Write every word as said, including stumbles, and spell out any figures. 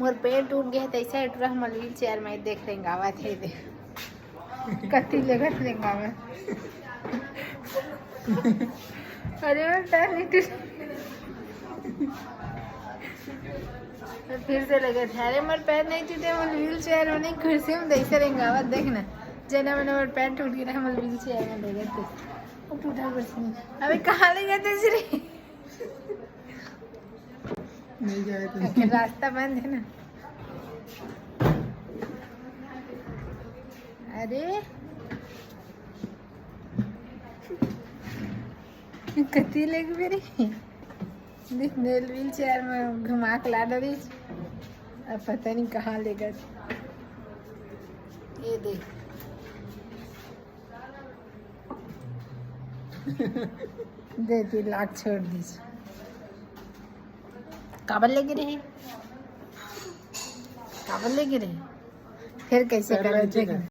मोर पैर टूट गए, तैसे टूरा हमर व्हील चेयर में देख रेंगावत हे दे। कति लेगत रेंगावत। अरे मोर पैर नहीं टूट। फिर से लेगत हे, अरे मोर पैर नहीं टूटे, मोर व्हील चेयर में नहीं, कुर्सी में तैसे रेंगावत। देख ना, जना मैंने मोर पैर टूट गया, मोर व्हील चेयर में लेगत हे। वो टूटा कुर्सी में। अबे कहाँ लेगत हे श्री? नहीं जाए तो। आखिर रास्ता बंद है ना। अरे कति लेगबे रे। देख, मेल व्हील चेयर में घुमा के ला डरिस। अब पता नहीं कहाँ लेगत। ये देख। दे, तीन लाख छोड़ दीस। काबर लेगे रहे? काबर लेगे रहे? फिर कैसे पैर करत नहीं देख ना।